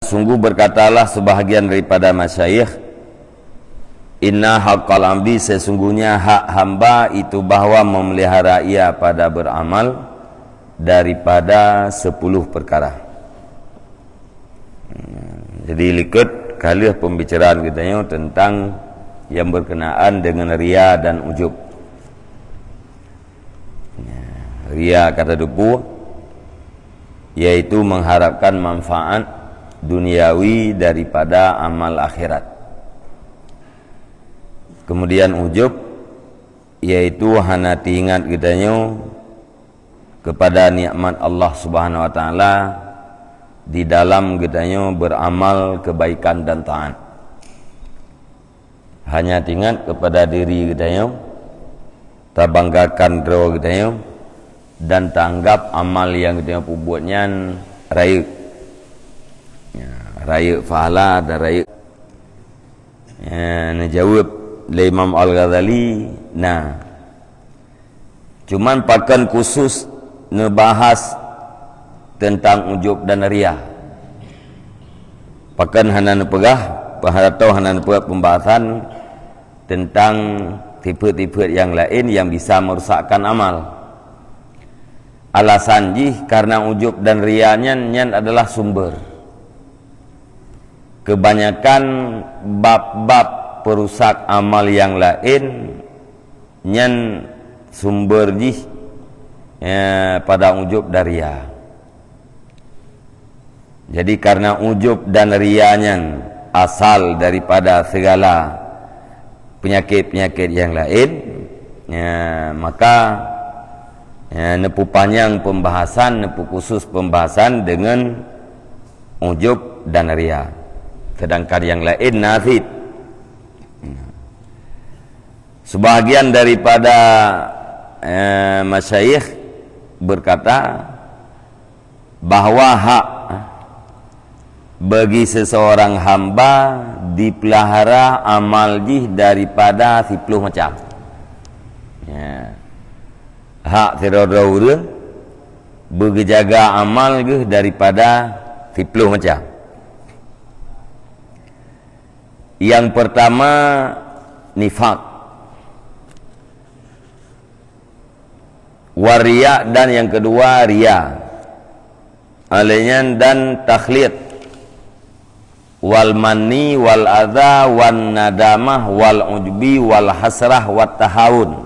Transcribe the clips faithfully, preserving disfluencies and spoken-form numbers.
Sungguh berkatalah sebahagian daripada masyayikh, "Inna haqqal abdi, sesungguhnya hak hamba itu bahwa memelihara ia pada beramal daripada sepuluh perkara." Jadi, likot ka lheueh pembicaraan geutanyoe tentang yang berkenaan dengan ria dan ujub. Ria kata dupu, yaitu mengharapkan manfaat duniawi daripada amal akhirat. Kemudian ujub, yaitu hana teuingat geutanyoe kepada nikmat Allah Subhanahu wa Taala di dalam geutanyoe beramal kebaikan dan taat. Hanya teuingat kepada diri geutanyoe, tabanggakan droe geutanyoe, dan taanggap amal nyang geutanyoe peubuet nyan rayeuk. Ya, rayeuk pahala dan rayeuk. Ya, neujaweueb lé Imam Al-Ghazali, nah, cuman pakon khusus neubahas teuntang ujub dan ria? Pakon hana neupeugah, peuharato hana neupeugah pembahasan teuntang sifeuet-sifeuet nyang laén nyang bisa meurusakkan amal? Alasan jih karena ujub dan ria nyan, nyan adalah sumber keubanyakan bab-bab peurusak amal nyang laén. Nyan sumber jih, ya, pada ujub dan ria. Jadi, karena ujub dan ria nyan asal daripada segala penyakit-penyakit nyang laén, ya, maka, ya, neupeupanjang pembahasan, neupeukusus pembahasan dengan ujub dan ria. Sedangkan nyang laén na cit. Sebahagian daripada, eh, masyayikh berkata bahwa hak bagi seseorang hamba dipelihara amal jih daripada siploh macam. Ya. Hak sidroe-droe ureuëng beugeujaga amal geuh daripada siploh macam. Yang pertama, nifak. Wariya, dan yang kedua, ria. Alainya dan takhlid. Wal manni, wal adha, wan nadamah, wal ujbi, wal hasrah, wat tahawun.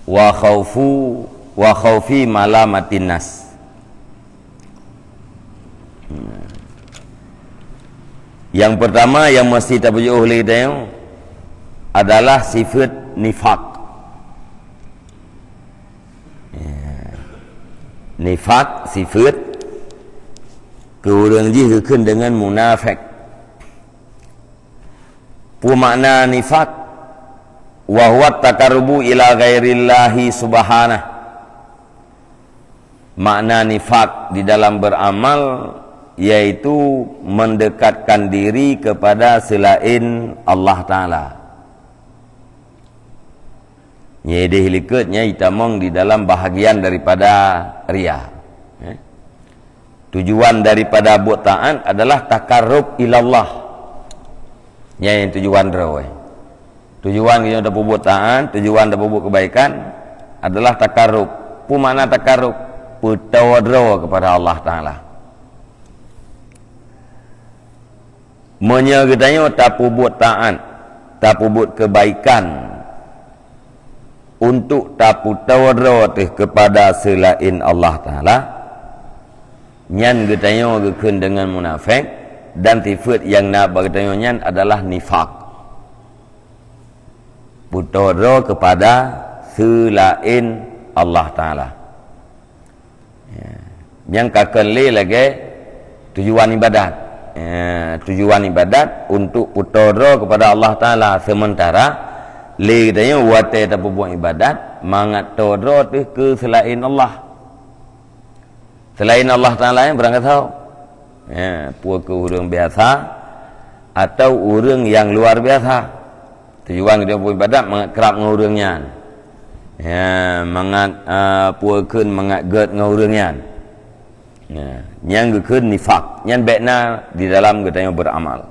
Wa khaufu, wa khaufi malamatin nas. Yang pertama yang mesti tapeujeuet lé geutanyoe adalah sifat nifak. Ya. Nifak sifat keu ureuëng jih geukheun deungon munafék. Peue makna nifak? Wa huwa taqarrubu ila ghairillahi subhanah. Makna nifak di dalam beramal yaitu mendekatkan diri kepada selain Allah Taala. Nyedeh likot nyai tamong di dalam bahagian daripada ria. Eh? Tujuan daripada buet taat adalah takarrub ilallah. Nyan tujuan droe. Tujuan geutanyoe tapeubuet taat, tujuan tapeubuet kebaikan adalah takarrub. Peue makna takarrub? Peutoe droe kepada Allah Taala. Meunyoe geutanyoe tapeubuet taat, tapeubuet kebaikan untuk tapeutoe droe teuh kepada selain Allah Taala, nyan geutanyoe geukheun deungon munafék, dan sifat nyang na bak geutanyoe nyan adalah nifak. Peutoe droe kepada selain Allah Taala. Ya. Nyang ka kheun lé lagée tujuan ibadat. Ya, tujuan ibadat untuk peutoe droe kepada Allah Taala, sementara lé geutanyoe watée tapeubuet ibadat mangat toe droe teuh keu selain Allah. Selain Allah Taala nyang barangkasoe. Ya, peue keu ureuëng biasa atau ureuëng nyang luar biasa. Tujuan geutanyoe peubuet ibadat mangat krab ngon ureuëng nyan. Ya, mangat, ah, peue kheun mangat gét ngon ureuëng nyan. Nah, nyang geukheun nifak, nyan bék na di dalam geutanyoe beuramal.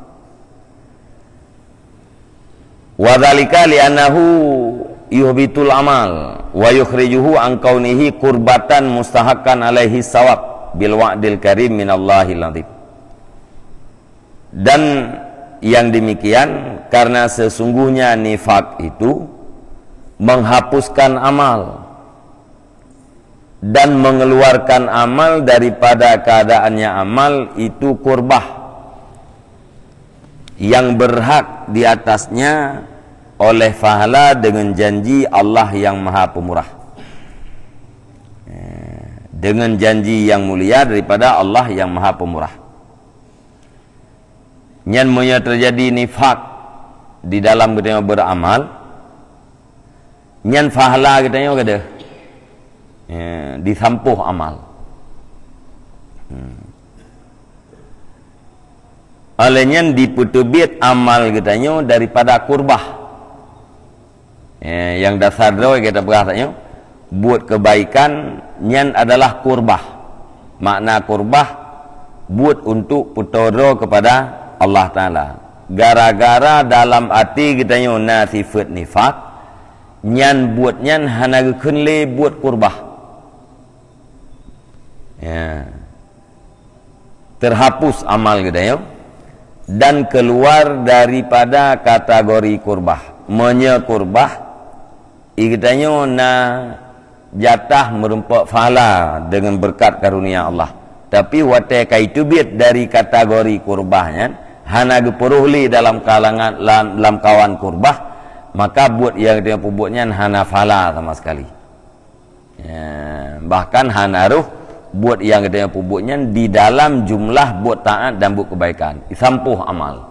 Wa dzalika li'annahu yuhbitul amal wa yukhrijuhu an kaunihi qurbatan mustahaqqan alaihi sawab bil wa'dil karim minallahil azim. Dan yang demikian karena sesungguhnya nifak itu menghapuskan amal dan mengeluarkan amal daripada keadaannya amal itu kurbah yang berhak di atasnya oleh pahala dengan janji Allah yang Maha Pemurah. Eh, dengan janji yang mulia daripada Allah yang Maha Pemurah. Nyan meunyoe teujadi nifak di dalam geutanyoe beuramal, nyan pahala geutanyoe gadeuh, ya, disampôh amal. Hmm. Oleh nyan dipeuteubiet amal geutanyoe daripada kurbah. Eh, nyang dasar droe gata peugah tanyoe, buet kebaikan nyan adalah kurbah. Makna kurbah, buet untuk peutoe droe kepada Allah Taala. Gara-gara dalam até geutanyoe na sifeuet nifak, nyan buet nyan hana geukheun lé buet kurbah. Ya. Terhapus amal geutanyoe dan keluar daripada kategori kurbah. Meunyoe kurbah, i geutanyoe na jatah meurumpok pahala deungon beureukat karunia Allah. Tapi watée ka iteubiet dari kategori kurbah nyan, hana geupeurôh lé dalam kalangan, lam, lam kawan kurbah, maka buet nyang geutanyoe peubuet nyan hana pahala sama sekali. Ya, bahkan hana rhoh buet nyang geutanyoe peubuet nyan di dalam jumlah buet taat dan buet kebaikan. Isampôh amal.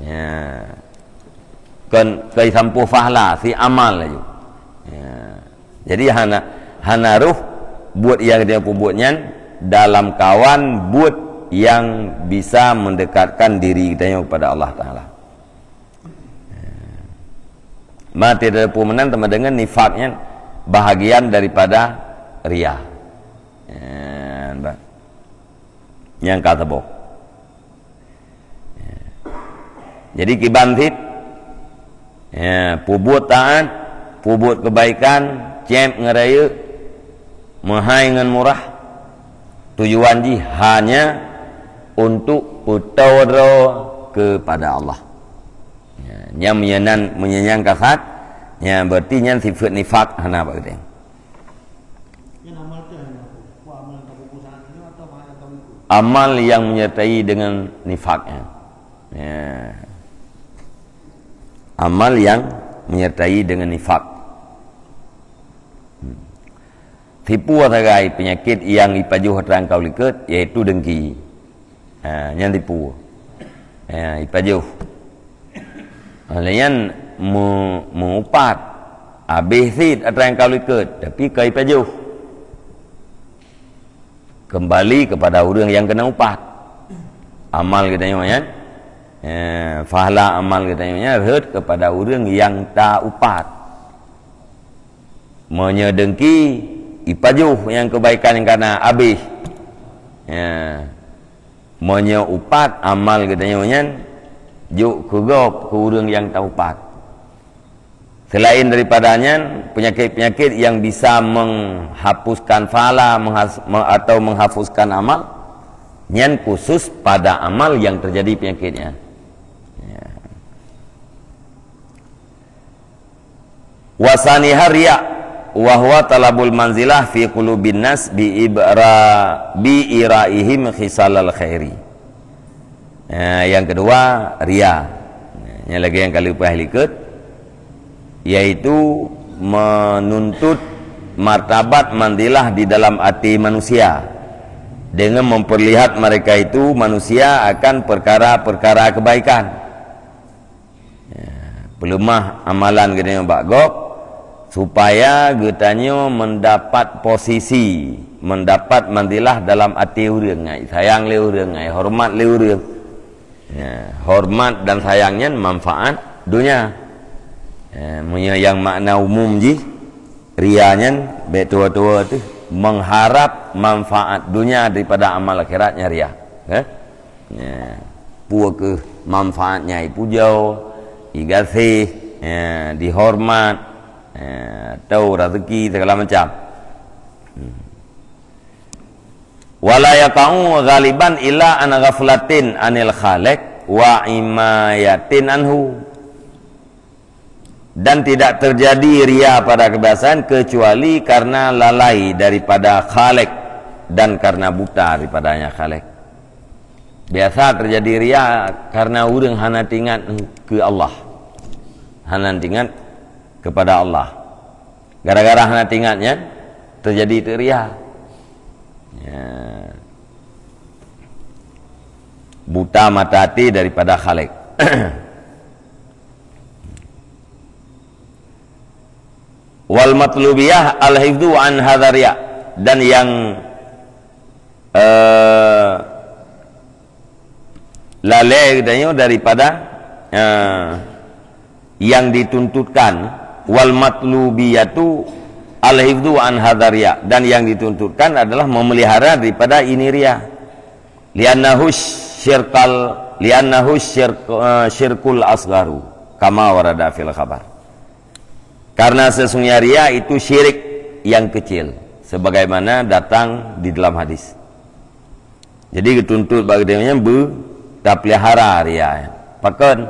Ya. Kon, kon isampôh pahala, si amal laju. Ya. Jadi hana, hana rhoh buet nyang geutanyoe peubuet nyan dalam kawan buet nyang bisa mendekatkan diri geutanyoe kepada Allah Taala. Mati dari peue meunan teuma deungon nifak nyan bahagian daripada ria. Ya, nampak? Nyang ka teuboh. Ya. Jadi kiban cit, ya, peubuet taat, peubuet kebaikan, céb ngon rayeuk, meuhai ngon murah, tujuan jih hanya untuk peutoe droe kepada Allah. Ya, nyang meunyoe nan, meunyoe nyang kasat, ya, berarti nyan sifeuet nifak hana bak geutanyoe. Nyan amal teuh hana, apa amal nyang tapeubuet saat nyoe atau hana tahu ikut? Amal yang menyertai dengan nifak, ya. Ya. Amal yang menyertai dengan nifak. Hmm. Sipu sagai peunyakét nyang ipajoh atra nyang ka likot, yaitu dengki. Ha, nyan sipu. Ha, ipajoh. Ha, lheueh nyan meu-, meuupat. Abéh cit atra nyang ka likot, tapi ka ipajoh. Kembali kepada ureuëng nyang keuneuk upat. Amal geutanyoe nyan, eh, pahala amal geutanyoe nyan rhot kepada ureuëng nyang ta-upat. Meunyoe dengki, ipajoh nyang keubaikan nyang ka na abéh. Ya. Meunyoe upat, amal geutanyoe nyan jok keu gob, keu ureuëng nyang ta-upat. Selain daripada nyan, penyakit-penyakit yang bisa menghapuskan pahala, menghas-, me-, atau menghapuskan amal, nyan khusus pada amal yang terjadi penyakitnya. Ya. Wasaniha riya, wa huwa talabul manzilah fi qulubin nas bi ibra-, bi iraihim khisalal khairi. Eh, yang kedua, ria. Yang lagi yang kali upah likot, yaitu menuntut martabat manzilah di dalam hati manusia dengan memperlihat mereka itu manusia akan perkara-perkara kebaikan. Ya, peuleumah amalan geutanyoe bak gob, supaya geutanyoe mendapat posisi, mendapat manzilah dalam até ureuëng, ngai sayang lé ureuëng, ngai hormat lé ureuëng. Ya, hormat dan sayang nyan manfaat donya. Ya, meunyoe nyang makna umum jih, ria nyan bék tuwo-tuwo teuh. Mengharap manfaat dunia daripada amal akhirat nyan ria. Eh? Ya. Peue keuh manfaatnya, ipujoe, igaséh, ya, dihormat, ya, atau rezeki segala macam. Hmm. Wala yaqa'u ghaliban illa an ghaflatin anil khaliq wa imayatin anhu. Dan tidak terjadi ria pada kebiasaan kecuali karena lalai daripada Khaliq dan karena buta daripadanya Khaliq. Biasa terjadi ria karena ureuëng hana teuingat keu Allah. Hana teuingat kepada Allah. Gara-gara hana teuingat nyan, terjadi teuk ria. Ya. Buta mata hati daripada Khaliq. Wal matlubiyah al-hifdzu an hadzariya, dan yang, eh, lalé geutanyoe daripada, eh, yang dituntutkan. Wal matlubiyatu al-hifdzu an hadzariya, dan yang dituntutkan adalah memelihara daripada ini ria. Li'annahu syirkal, li'annahu syirk-, eh, syirkul asgharu, kama warada fil khabar. Karena sesungguhnya ria itu syirik yang kecil, sebagaimana datang di dalam hadis. Jadi geutuntut bak geutanyoe nyan beu tapelihara ria. Pakon?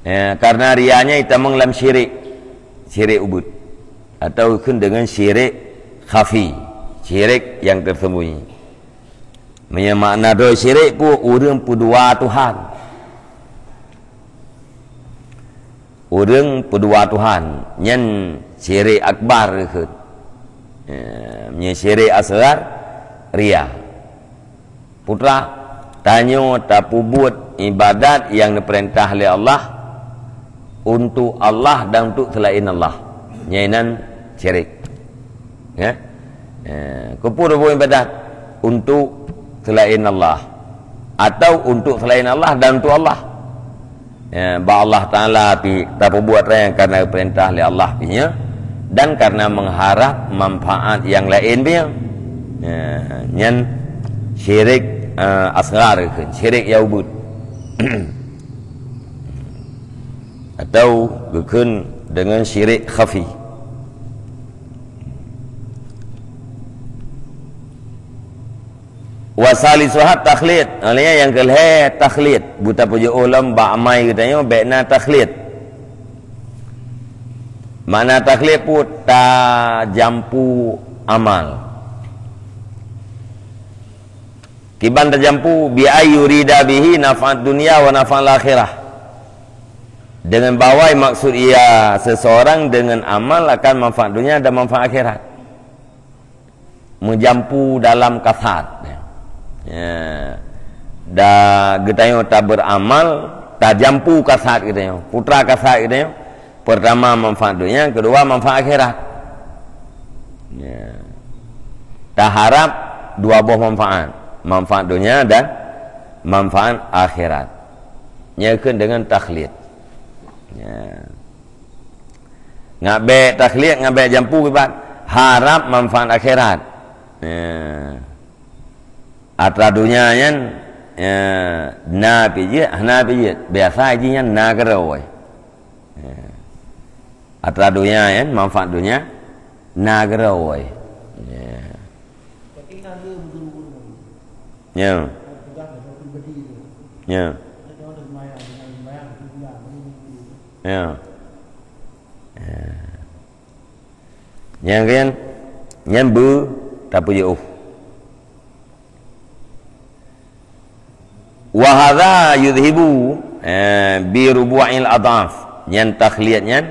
Ya, karena ria nyan itamong lam syirik, syirik ubit, atau kheun dengan syirik khafi, syirik yang tersembunyi. Meunyoe makna droe syirik peue? Ureuëng peudua Tuhan. Ureuëng peudua Tuhan, nyan syirik akbar kheun. Eh, meunyoe syirik asghar, ria. Putra, tanyoe tapeubuet ibadat nyang neupeurintah lé Allah untuk Allah dan untuk selain Allah. Nyan inan syirik. Ya. Eh, keupeue tapeubuet ibadat? Untuk selain Allah. Atau untuk selain Allah dan untuk Allah. Ya, bak Allah Taala pi tapeubuet nyang karena peurintah lé Allah pi nyan, dan karena mengharap manfaat nyang laén pi nyan. Ya, nyan syirik, eh, asghar kheun, syirik nyang ubit. Atau geukheun dengan syirik khafi. Wa salisuha takhlid. Artinya nyang keulhèe takhlid. Buta pujoe lom bak amai geutanyoe bèk na takhlid. Makna takhlid peue? Tajampu amal. Kiban tajampu, bi ay yurida bihi naf'ad dunya wa naf'al akhirah. Dengan bahwa maksud ia seseorang dengan amal akan manfaat dunia dan manfaat akhirat. Meujampu dalam kasat. Ya. Da geutanyoe tabeuramal, tajampu kasat geutanyoe, putra kasat geutanyoe. Pertama manfaat dunia, kedua manfaat akhirat. Ya. Taharap dua boh manfaat, manfaat dunia dan manfaat akhirat. Nyan kheun dengan takhlid. Ya. Ngat bèk takhlid, ngat bèk jampu kiban harap manfaat akhirat. Ya. Atra dunia nyan, ya, na pih jeuet, hana pih jeuet. Biasa jih nyan na keudroe. Ya. Atra dunia nyan, manfaat dunia na keudroe. Ya. Ya. Ya. Ya. Ya. Nyan kan, nyan beu tapeujeuôh. Wa hadza yudhibu, eh, bi rubu'il adhaf. Nyan takhlid nyan,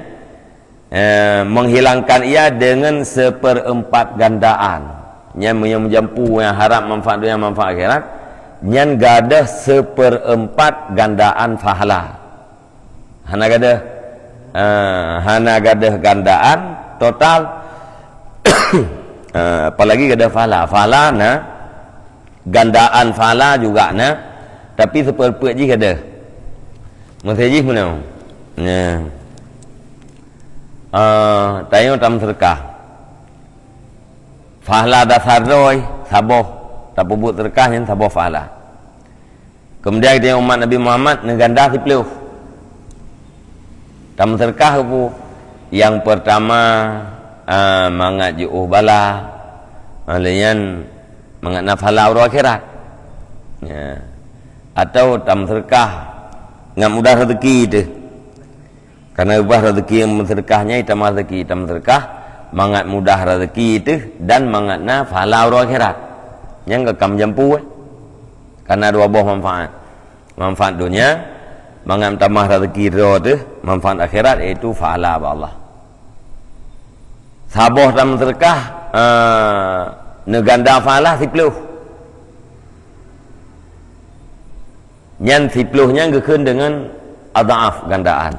eh, menghilangkan ia dengan seperempat gandaan. Nyan meunyoe meujampu nyang harap manfaat dunia, manfaat akhirat, nyan gadôh seperempat gandaan pahala. Hana gadôh, eh, hana gadôh gandaan total. Eh, apalagi gadôh pahala. Pahala na, gandaan pahala juga na, tapi seupeuet-peuet jih gadôh. Maksud jih meunoe. Nah. Eh, tanyoe tameuseudeukah. Pahala dasar droe saboh, tapeubuet seudeukah nyan saboh pahala. Keumudian di umat Nabi Muhammad neuganda siplôh. Tameuseudeukah keupeue? Nyang peurtama, ah, mangat jiôh bala, lheueh nyan mangat na pahala uroe akhirat. Ya. Atau tameuseudeukah ngat mudah rezeki teuh. Karena ubah rezeki nyang meuseudeukah nyan, tamah rezeki, tameuseudeukah mangat mudah rezeki teuh dan mangat na pahala uroe akhirat. Nyang ka kam jampu, eh. Karena dua boh manfaat. Manfaat dunia, mangat tamah rezeki droe teuh, manfaat akhirat, yaitu pahala bak Allah. Saboh tameuseudeukah, eh, neuganda pahala siplôh. Nyan siplôh nyan geukheun deungon adhaaf, gandaan.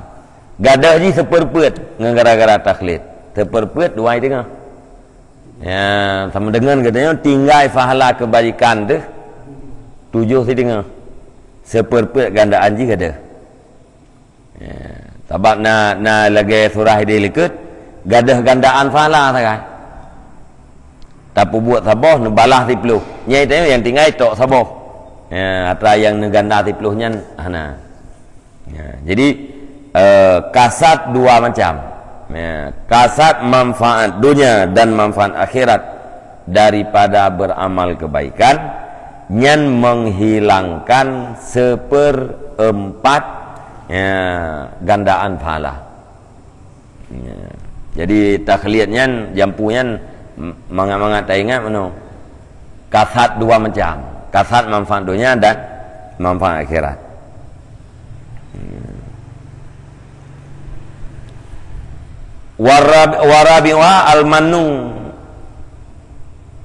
Gadôh jih seupeurpeuet ngon gara-gara takhlid. Seupeurpeuet dua i teungoh. Ya, sama deungon geutanyoe tinggai pahala keubajikan teuh tujoh sideungoh. Seupeurpeuet gandaan jih gadôh. Ya, sabab na, na lagée surah ideh likot, gadôh gandaan pahala sagai. Tapeubuet saboh, neubalah siplôh. Nyang itu nyang tinggai tok saboh. Ya, atra nyang neuganda siplôh nyan hana. Ya, jadi, eh, kasat dua macam. Ya, kasat manfaat dunia dan manfaat akhirat daripada beramal kebaikan, nyan menghilangkan seperempat, ya, gandaan pahala. Ya. Jadi, takhlid nyan, jampu nyan, m-, mangat-mangat taingat meunoe. Kasat dua macam. Kasat manfaat dunia dan manfaat akhirat. Hmm. Warab-, warabi'uha al-mannu,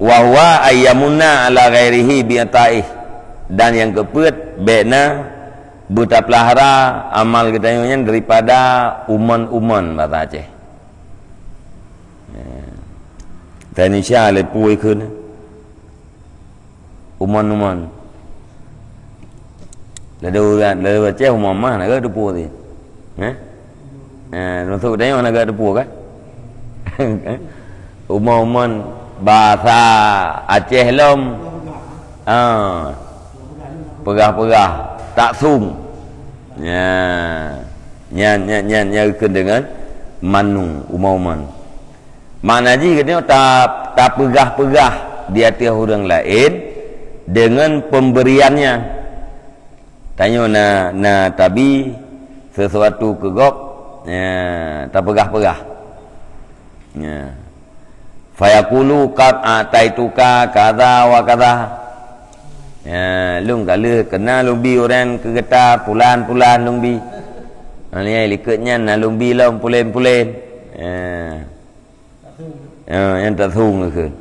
wa huwa ayyamunna ala ghairihi bi'ataih. Dan nyang keupeuet, bék na beutapeulahara amal geutanyoe nyan daripada umon-umon, bahasa Aceh. Ya. Di Indonesia lé peue kheun. Umon-umon. Lada ureuëng, lada Aceh umon mah, na geuteupeu teuh. Eh? Eh, maksud tanyoe na geuteupeu kan? Umon-umon bahasa Aceh lom. Ah. Peugah-peugah, taksum. Ya. Nyan, nyan, nyan, nyan geukheun deungon mannu, umon-umon. Makna jih geutanyoe ta-, tapeugah-peugah di ateueh ureuëng laén deungon pemberiannya. Tanyoe na, na tabi sesuatu keu gob, ya, tapeugah-peugah. Ya. Fayaqulu qad a'taituka kadza wa kadza. Ya, lôn ka lheueh keuna lôn bi ureuëng keu gata pulan-pulan lôn bi. Ha, nyan likot nyan na lôn bi lom pulen-pulen. Ya. Ya, nyang tasong keu.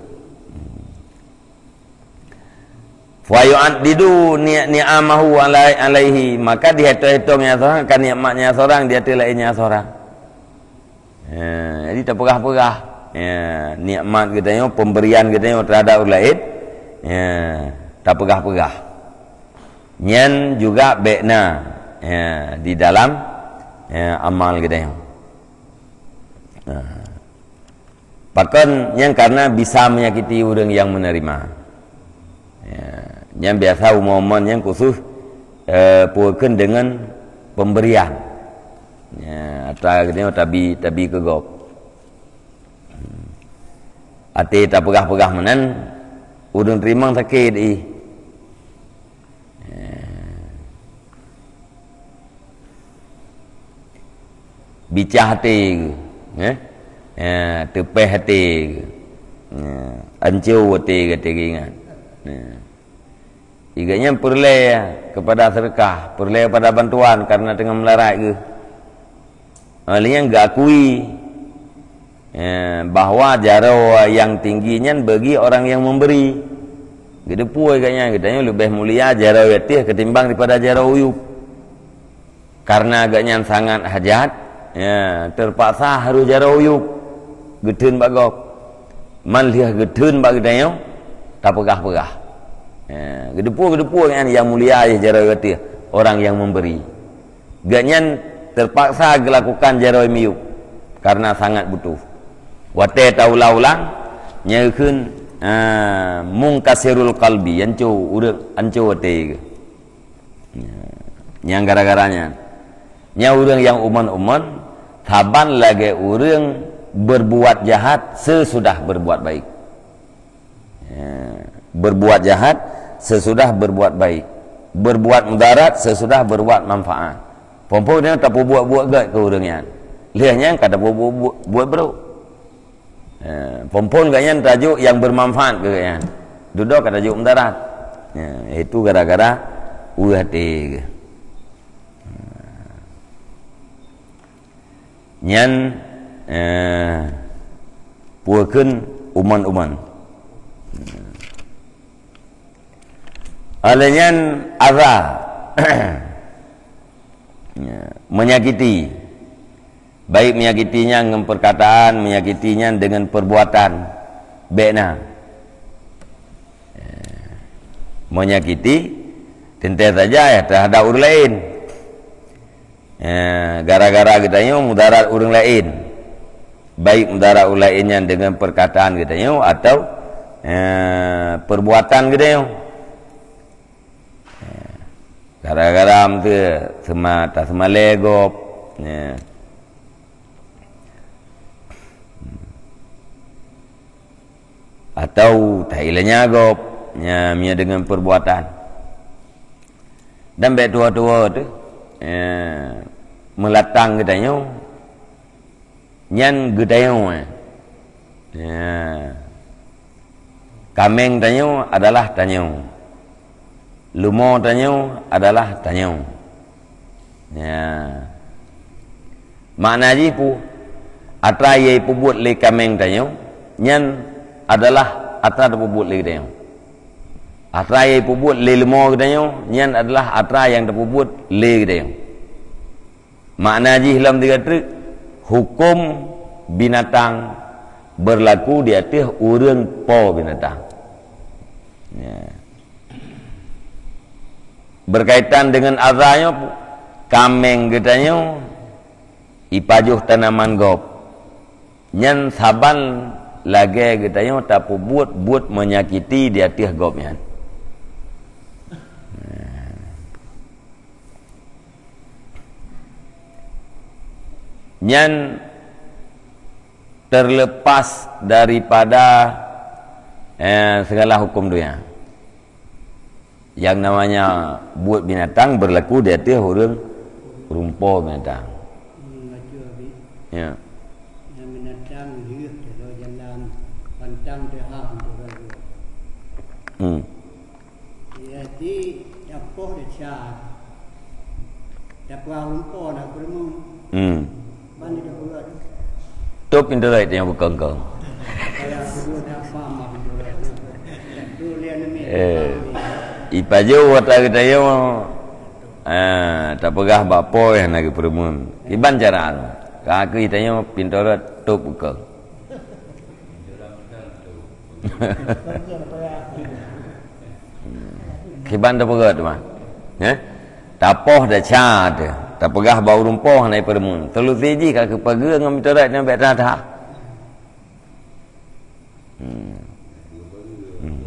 Fa yu'addidu ni-, ni'amahu alai-, alaihi, maka dihitong-hitong nyang seurang ka nikmat nyang seurang di ateueh laén nyang seurang. Ya, jadi tapeugah-peugah. Ya, nikmat geutanyoe, pemberian geutanyoe terhadap ureuëng laén. Ya, tapeugah-peugah. Nyan juga bék na, ya, di dalam, ya, amal geutanyoe. Nah. Pakon nyan karena bisa menyakiti ureuëng nyang menerima. Ya, nyan biasa umon-umon nyang khusus, eh, peue kheun deungon pemberian. Ya, atra geutanyoe tabi, tabi keu gob. Até tapeugah-peugah meunan, ureuëng teurimong sakét jih. Bicah até geuh, eh? Eh, teupeh até geuh. Eh, ancô até geuh, até geuh ingat. Eh. Gobnyan peureulée kepada seudeukah, peureulée kepada bantuan karena teungoh meularat geuh. Ha, lheueh nyan geuakui, eh, bahwa jaroe nyang tinggi nyan bagi orang nyang memberi. Geuteupeu gobnyan, geutanyoe leubeh mulia jaroe ateueh ketimbang daripada jaroe u yup. Karena gobnyan sangat hajat, ya, terpaksa harôh jaroe u yup geutheun bak gob. Man lheueh geutheun bak geutanyoe, tapeugah-peugah. Ya, geuteupeu, geuteupeu gobnyan nyang mulia jaroe ateueh orang nyang memberi. Gobnyan terpaksa geulakukan jaroe miyueb karena sangat butuh. Watée taulang-ulang, nyan geukheun Ah, mungkasirul qalbi, anco ureuëng, anco até geuh. Nyang gara-gara nyan. Nyang ureuëng nyang uman-uman, saban lagée ureuëng berbuat jahat sesudah berbuat baik. Ya, berbuat jahat sesudah berbuat baik. Berbuat mudarat sesudah berbuat manfaat. Phon-phon nyan tapeubuet-buet gét keu ureuëng nyan. Lheueh nyan ka tapeubuet-buet brok. Ya, phon-phon gét nyan tajok nyang bermanfaat keu gét nyan. Dudoe ka tajok mudarat. Ya, itu gara-gara ueh até geuh. Nyan, eh, peue kheun uman-uman. Oleh nyan aza. Ya, menyakiti. Baik menyakiti nyan ngon perkataan, menyakiti nyan dengan perbuatan. Bék na. Eh, menyakiti teuntée saja ya terhadap ureuëng laén. Eh, gara-gara geutanyoe mudarat ureuëng laén. Baik mudarat ureuëng laén nyan dengan perkataan geutanyoe atau, eh, perbuatan geutanyoe. Eh, gara-gara meuteue seuma-, taseumalée gob. Ya. Atau tailanya gob, ya, mia dengan perbuatan. Dan bék tuha-tuha tu, ya, meulatang geutanyoe, nyan geutanyoe, eh. Ya. Kaméng tanyoe adalah tanyoe. Lumo tanyoe adalah tanyoe. Ya. Makna jih pu, atra nyang peubuet lé kaméng tanyoe, nyan adalah atra tapeubuet lé geutanyoe. Atra nyang peubuet lé lumo geutanyoe, nyan adalah atra nyang tapeubuet lé geutanyoe. Makna jih lom tiga treuk, huköm binatang berlaku di ateueh ureuëng po binatang. Ya. Berkaitan dengan aza nyoe, kaméng geutanyoe ipajoh tanaman gob. Nyan saban lagée geutanyoe tapeubuet buet menyakiti di ateueh gob nyan. Nyan terlepas daripada, eh, segala hukum dunia. Yang namanya buet binatang berlaku di ateueh ureuëng, ureuëng po binatang. Hmm, baca, Abi. Ya. Nyang binatang hireuen dalam pantang teuham tu. Hmm. Jadi, dapoh desya. Dapoh rumpok nak beremu. Hmm. Mana dapoh? Top internet yang bukan kau. Eh, ipajoh atra geutanyoe, ah, tapeugah bak po nyang na geupeureumeun. Kiban cara nyoe? Ka keuh tanyoe pintoret top ukeue. Kiban tapeugah teuma. Eh? Tapoh desya teuh. Tapeugah bak ureuëng po hana ipeureumeun. Solusi jih ka keuh pageue ngon pintoret nyan bék that-that. Hmm. Hmm.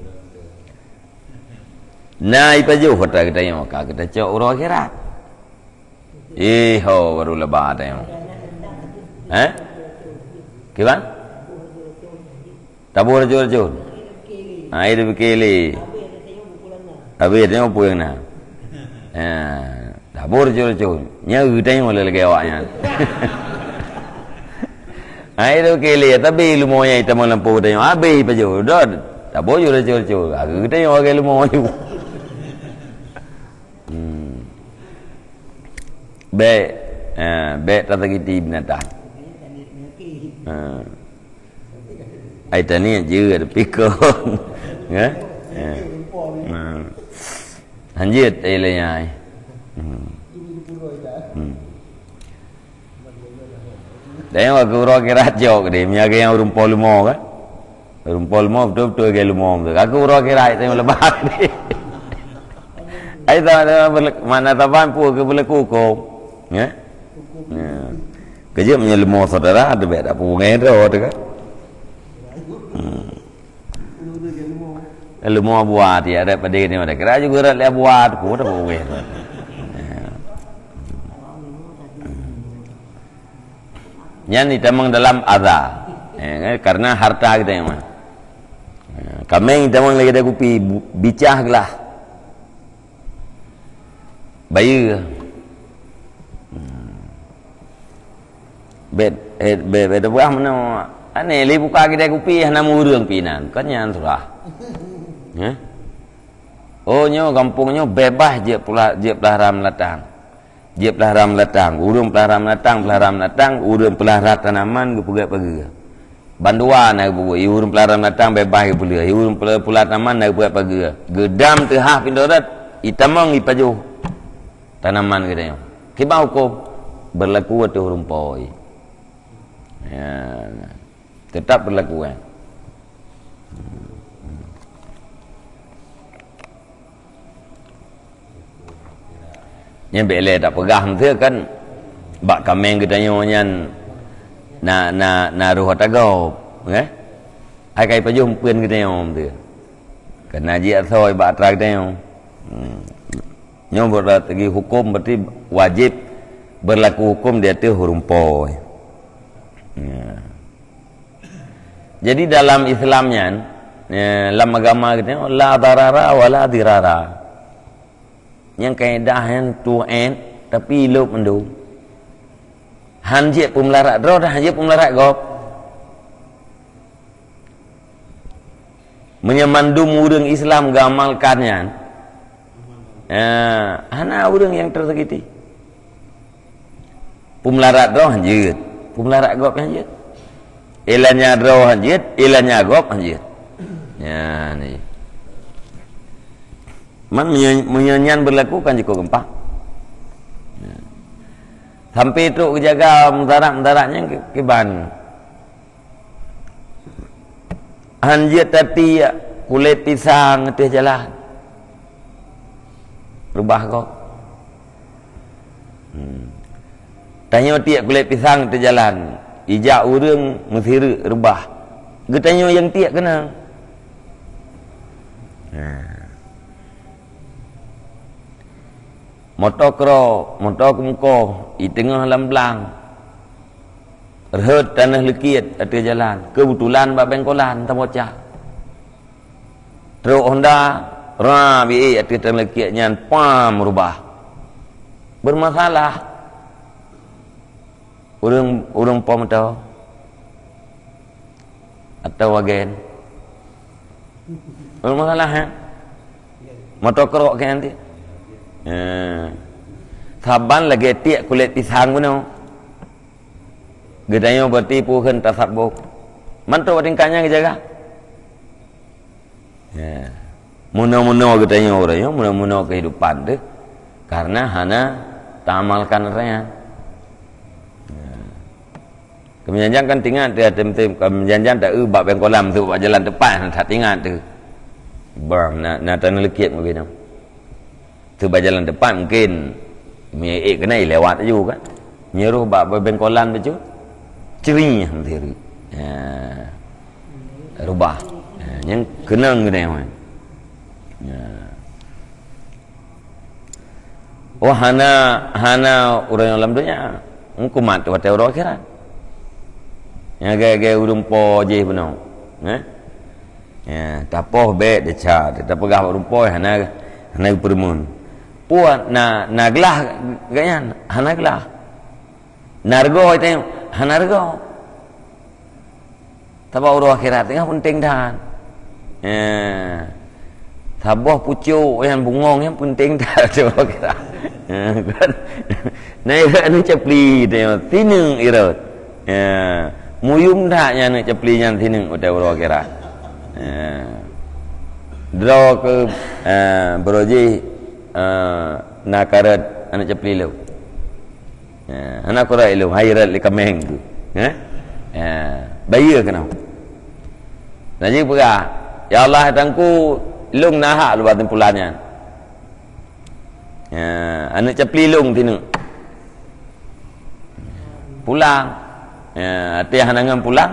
Na ipajoh atra geutanyoe ka keuh tacok uroe akhirat. Ih, ho, baru leuba tanyoe. Eh? Kiban? Taboh racun-racun. Ha, itu pikir lé. Habéh tanyoe peue nyang na. Ya. Taboh racun-racun. Nyan geutanyoe lé lagée awak nyan. Hai, tu keu lé, tapi lumo nyang itamong lampôh geutanyoe habéh pajoh. Dah, taboh ju racun-racun. Geutanyoe lagée lumo ju. Hmm. Bék, ha, bék tasakiti binatang. Ha. Ai taniet jeuet pikon. Ya? Ya. Ha. Lanjut, eh, lé nyai. Hmm. Hmm. Dan yang aku uroe akhirat jok deh, miaga yang ureuëng po lumo kan. Ureuëng po lumo betul-betul ke lumo betul. Aku uroe akhirat saya melebat deh. Ai tak ada mana taban pun ke berlaku hukum. Ya? Ya. Kejap punya lumo saudara, ada baik tak pungai dah, ada kan? Hmm. Lalu mau buat ya, ada pada ini, ada kira juga ada buat, ku tak boleh. Nyan ditamong dalam adha. Ya, kan? Karena harta kita yang mah. Ya, kameng ditamong lagi ada kupi, bu- bicah gelah. Bayeue. Hmm. Bet, eh, bet, bet buah mana? Aneh, li buka kedai kupi, hana ureueng pinan. Kan nyan surah. Ya? Oh, nyoe gampông nyoe bebas jeuet pula, jeuet peulahra meulatang. Jeuet peulahra meulatang. Ureueng peulahra meulatang, peulahra meulatang, ureueng peulahra tanaman geupeugét pageue. Bandua na geupeugét, ureueng peulahra meulatang bebas geupeulheueh, ureueng peula-, peulahra tanaman na geupeugét pageue. Geudam teuhah pintoret, itamong ipajoh tanaman geutanyoe. Kiban huköm? Beurlaku ateueh ureueng po. Ya. Teutap beurlaku, eh. Nyan bék lé tapeugah meuteue kan bak kameng geutanyoe nyan na, na, na roh ata gob, eh? Hai kai pajoh meupeuen geutanyoe meuteue. Keunan jih asoe bak atra geutanyoe. Hmm. Nyoe berarti huköm berarti wajéb beurlaku huköm di ateueh ureueng po. Ya. Jadi dalam Islam nyan, eh, lam agama kita, la darara wa la dirara. Nyang kaedah nyan tu'en, tapi ilop mandum. Han jeuet peumeularang droe dan han jeuet peumeularang gob. Meunyoe mandum ureueng Islam geuamalkan nyan, eh, hana ureueng nyang teusakiti. Peumeularang droe han jeuet, peumeularang gob han jeuet. Ilanya droe han jeuet, ilanya gob han jeuet. Nyan jih. Man meunyoe, meunyoe nyan beurlaku kan jikuk geumpa. Sampai trok geujaga mudarat-mudarat nyan ki-, kiban. Han jeuet tatiek kulét pisang ateueh jalan. Reubah gob. Hmm. Tanyoe tiek kulét pisang ateueh jalan, ijak ureueng meusireuk reubah. Geutanyoe nyang tiek keunan. Nah. Moto kro, moto keumeukoh, i teungoh lam blang. Rhot tanoh leukiet ateueh jalan, keubetulan bak bengkolan tamocah. Trok honda, ra bi ateueh tanoh leukiet nyan pam reubah. Bermasalah. Ureueng, ureueng po moto. Atau wagen. Bermasalah, eh? Moto krok kan nanti. Eh. Saban lagèe tiek kulét pisang bunoe. Geutanyoe berarti peue kheun tasabok. Mantong tingkat nyan geujaga. Ya. Meunoe-meunoe geutanyoe uroe nyoe, meunoe-meunoe keuhidupan teuh. Karena hana taamalkan atra nyan. Ya. Keumeujanjan kan tingat teuh, tem-tem, keumeujanjan ta eu bak bengkolan teuh bak jalan teupat, hana that tingat teuh. Bah, na, na tanoh leukiet mungkin. Teuh bak jalan teupat mungkin, mie ék keunan lewat laju kan. Nyeurôh bak bengkolan bacut, cering meusireuk. Ha. Reubah. Ha, nyang keunong geutanyoe. Ha. Oh, hana, hana ureueng lam donya. Huköm watèe uroe akhirat. Nyang lagèe-lagèe ureueng po jih bunoe. Eh? Ya, tapoh bèk desya, tapeugah bak rumpoi hana, hana geupeureumeun. Puan na, na glah gobnyan, hana glah. Na reugoe teuh, hana reugoe. Sabab uroe akhirat nyan peunteng that. Ya. Saboh pucôk nyan bungong nyan peunteng that uroe akhirat. Ya, kan? Na irot aneuk capli teuh, sineuk irot. Ya, muyuem that nyan aneuk capli nyan sineuk watèe uroe akhirat. Ya. Droe keuh, eh, baroe jih, eh, na karot aneuk capli lom. Ya, hana karot lom, hai rot lé kameng tu. Ya? Ya, bayeue keunoe. Nah, jih peugah, "Ya Allah, Tuhanku, lôn na hak lôn bak simpulan nyan." Ya, aneuk capli lôn sineuk. Pulang. Ya, até hana ngon pulang,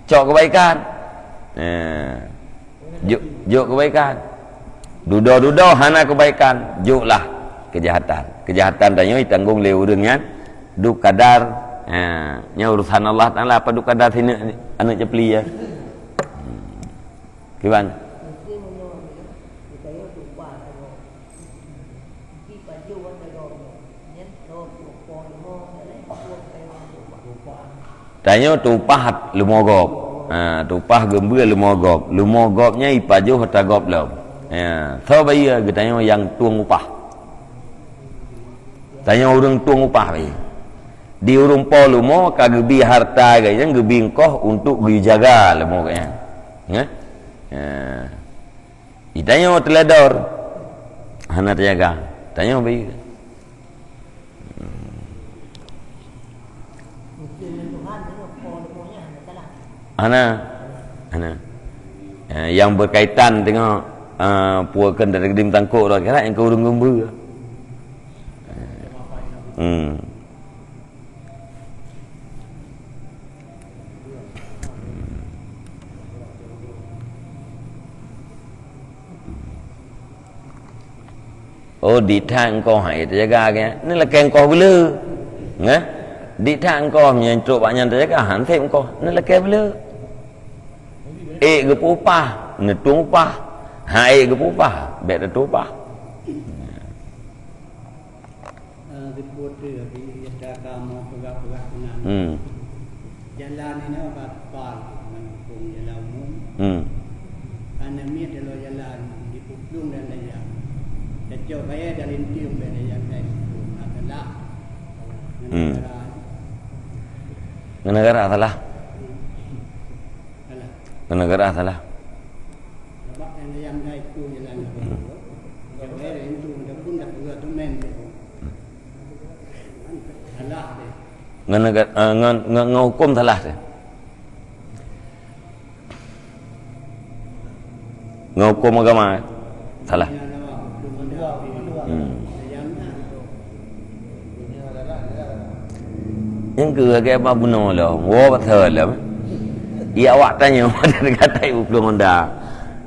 cok keubaikan. Ya. Ju-, Jok keubaikan. Dudoe-dudoe hana keubaikan, joklah keujahatan. Keujahatan tanyoe jitanggong lé ureuëng nyan dum kadar. Ha, nyan urusan Allah Taala, apa dum kadar sineuk aneuk ceupli, ya. Hmm. Kiban? Tanyoe tupaih leumo gob. Ha, tupaih geumbeu leumo gob. Leumo gob nyan jipajoh ata gob lom. Ha, soe bayeue? Geutanyoe nyang tueng upah. Tanyoe ureuëng tueng upah bayeue. Di ureuëng po leumo ka geubi hareuta geuh nyan, geubi eungkoh untuk geujaga leumo geuh nyan. Nyan? Ha. Di tanyoe teuledor, hana teujaga. Tanyoe bayeue. Hana. Hana. Eh, nyang beukaitan teungoh, eh, puwoe kheun dari geudim tangkok roh akhirat nyang keu ureuëng geumbeu. Hmm. Oh, di that eungkoh hai teujaga ke? Neulakée eungkoh beuleu. Ngeh? Di that eungkoh meunyoe trok bak nyan teujaga, han sép eungkoh. Neulakée beuleu. Ék geupeu upah, neutueng upah. Ha, ék geupeu upah, bék teutueng upah. Eh, diputéh lagi, ya, ka mau peugah-peugah keunan. Hmm. Jalan ini obat pal, ngon hukum jalan umum. Hmm. Karena miet dalam jalan, dipuplueng dan dayang. Cocok kaya jalan tiung, beda jalan tiung. Nah, salah. Hmm. Negara. Ngon negara salah. Salah. Ngon negara salah. Sebab yang dayang dah itu jalan. Hmm. Yang bayar itu, dia pun dah dua temen dia. Salah deh. Ngon nega-, eh, ngon, ngon, ngon huköm salah teuh. Ngon huköm agama, eh? Salah. Hmm. Nyang keu lagèe apa bunoe lom, woe pasal lom. Iya awak tanyoe, pada kata ibu plueng honda.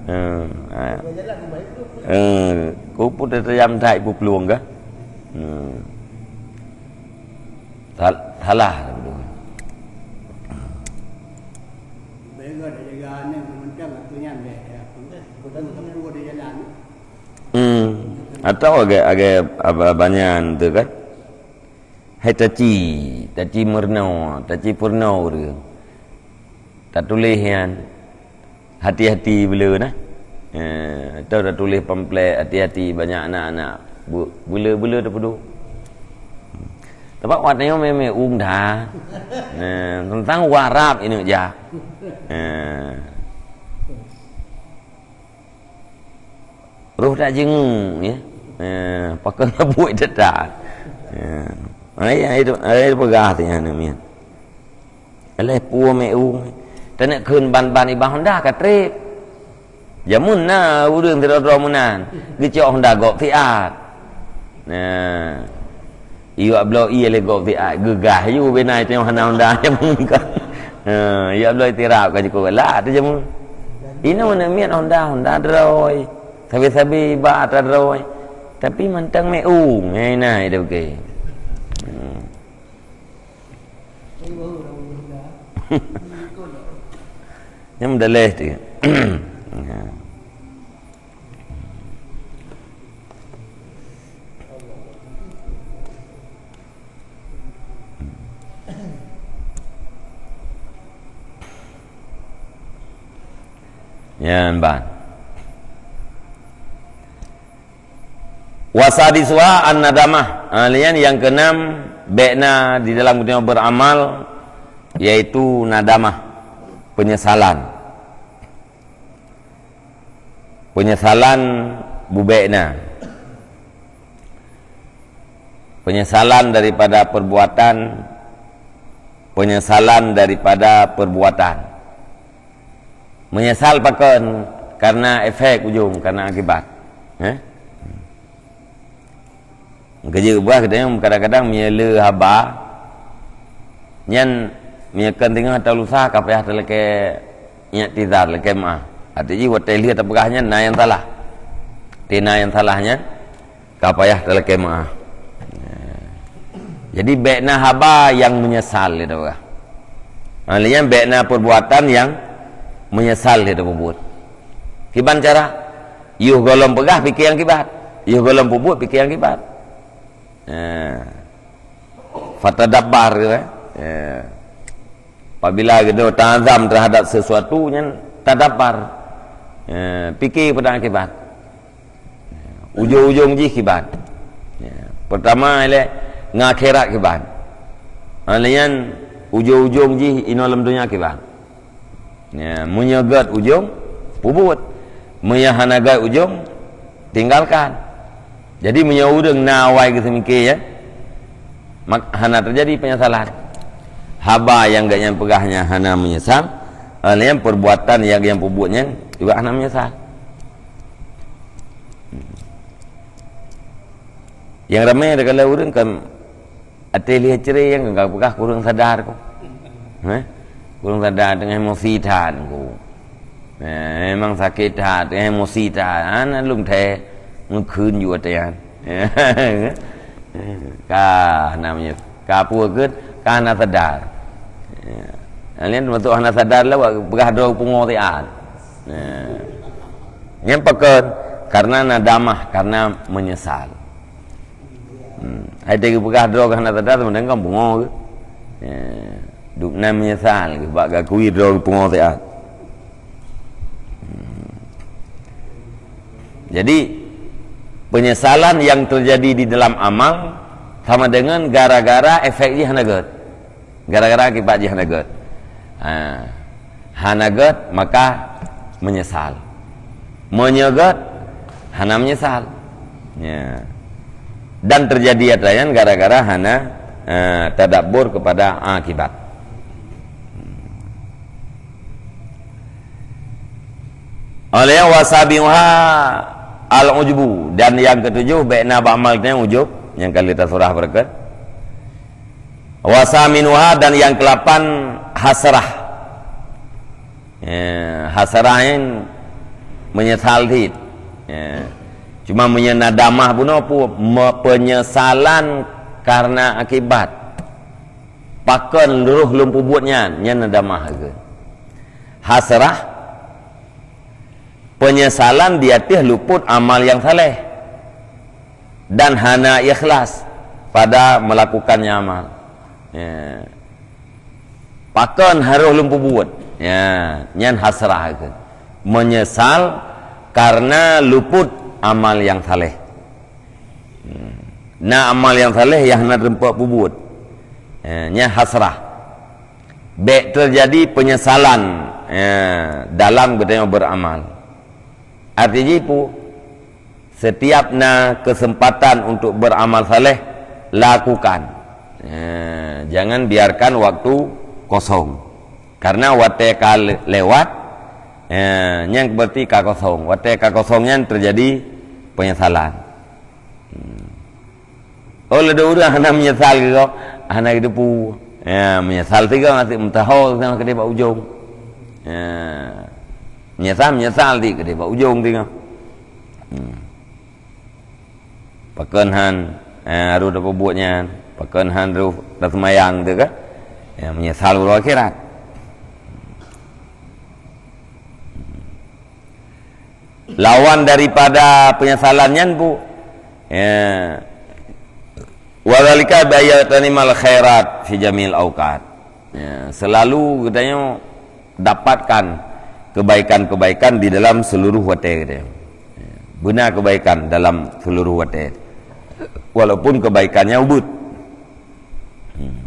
Hmm, eh. Eh, ku pun tajam that ibu plueng kah? Hmm. Sal-, salah. Hmm. Atau agak, agak, apa, banyan tu kan? Hai taci, taci meurunoe, taci peurunoe ureueng. Tatuléh nyan, hati-hati beu le nah. Eh, atau tatuléh pamflet, hati-hati banyak anak-anak. Bu-, beu le, beu le tapeuduek. Teuma watèe nyoe mé-mé ueng that. Eh, teuntang warab ineuk jak. Eh. Roh that jeungeue, ya. Eh, pakon buet that. Eh. Ai, ai, ai peugah teuh nyan miet. Alah puwoe mé ueng. Taneuk kheun ban-ban iba honda ka trép. Jameun na ureueng sidroe-droe meunan, geucok honda gob siat. Nah. Iwak bloe ié lé gob siat, geugah yu bina itu hana honda jameun ka. Ha, iwak bloe itirap ka jukuk lah tu jameun. Inoe na miet honda, honda droe. Sabe-sabe iba atra droe. Tapi mantong mé ueng, hai na itu ke. Hmm. Nyan meudaléh tu. Nyan ban. Wasadisuha an-nadamah. Ha, lheuh nyan nyang keenam, bèk na di dalam geutanyoe beramal, yaitu nadamah, penyesalan. Penyesalan bubèk na. Penyesalan daripada perbuatan, penyesalan daripada perbuatan. Menyesal pakon? Karena efek ujong, karena akibat. Eh? Keujeuet bah geutanyoe kadang-kadang meunyoe le haba, nyan meunyoe kon teungoh talusa ka payah talakèe i'tizar, lakèe meu'ah. Arti jih watée lheueh tapeugah nyan na nyang salah. Tina nyang salah nyan ka payah talakée meuáh. Jadi bék na haba nyang meunyeusal lé tapeugah. Ha, lé nyan bék na peurbuatan nyang meunyeusal lé tapeubuet. Kiban cara? Yoh gohlom peugah pike nyang kiban. Yoh gohlom peubuet pike nyang kiban. Ha. Fatadabbar, eh. Ya. Apabila kita ta'azam terhadap sesuatu nyan tadabbar. Ya, pike pada akibat. Ujong-ujong jih kiban. Ya. Pertama ilée ngon akhirat kiban. Ha, lé nyan ujong-ujong jih inoe lam donya kiban. Ya, meunyoe gét ujong, peubuet. Meunyoe hana gét ujong, tinggalkan. Jadi meunyoe ureuëng na awai geuseumiké, ya, mak-, hana teujadi peunyesalan. Haba nyang gét nyan peugah nyan hana meunyeusal, eh, nyang perbuatan nyang, nyang peubuet nyan juga hana meunyeusal. Nyang ramé takalon ureuëng kan até lheueh cre nyang ka peugah kureueng sadar ku. Heh? Kureueng sadar teungoh emosi that ku. Eh, memang sakét that, teungoh emosi that. Hana lom thèe ngeukheun ju até nyan. Ka hana meunyo-, ka peue keuh, ka hana sadar. Ya. Nyan termasuk hana sadar lah, peugah droe pungo siat. Ya. Nyan pakon? Karena nadamah, karena meunyeusal. Hmm. Hai teupeugah droe ka hana sadar, sebenarnya kan pungo keuh. Ya. Duek na meunyeusal keuh bak geukui droe pungo siat. Hmm. Jadi, penyesalan yang terjadi di dalam amal sama dengan gara-gara efek jih hana gét. Gara-gara akibat jih hana gét. Ha. Hana gét, maka meunyeusal. Meunyoe gét, hana meunyeusal. Ya. Dan terjadi atra nyan gara-gara hana, eh, tadabbur kepada akibat. Oleh wasabiha al-ujbu, dan yang ketujuh, bék na bak amal nyang ujub, nyang ka lheueh tasurah beureukat. Wasaminuha, dan yang kelapan, hasrah. Ya, hasrah nyan meunyeusal cit. Ya. Cuma meunyoe nadamah bunoe pu-, me-, penyesalan karena akibat. Pakon roh lôn peubuet nyan, nyan nadamah keuh. Hasrah, penyesalan di ateueh luput amal nyang saleh dan hana ikhlas pada melakukannya amal. Ya. Pakon harôh lôn peubuet? Ya, nyan hasrah keuh. Meunyeusal karena luput amal nyang saleh. Hmm. Na amal nyang saleh nyang hana teumpat peubuet. Ya, nyan hasrah. Bék teujadi penyesalan, ya, dalam geutanyoe beuramal. Arti jih pu, setiap na kesempatan untuk beramal saleh, lakukan. Ya, jangan biarkan waktu kosong. Karena watée ka le-, lewat, ya, nyan berarti ka kosong. Watée ka kosong nyan terjadi penyesalan. Hmm. Oh, lé ureuëng hana meunyeusal keu gob, hana geuteupeue. Ya, meunyeusal tiga ngasek meutaho teuh keudeh bak ujong. Ya. Meunyeusal, meunyeusal ti keudeh bak ujong tiga. Hmm. Pakon han, eh, harôh tapeubuet nyan, pakon han roh taseumayang teuh ka? Ya, meunyeusal uroe akhirat. Lawan daripada penyesalan nyan pu, ya, wadzalika bi ayyaghtanimal khairat fi jami'il awqat. Ya, selalu geutanyoe dapatkan kebaikan-kebaikan di dalam seluruh watée geutanyoe. Ya, beuna kebaikan dalam seluruh watée. Walaupun kebaikannya ubit. Hmm.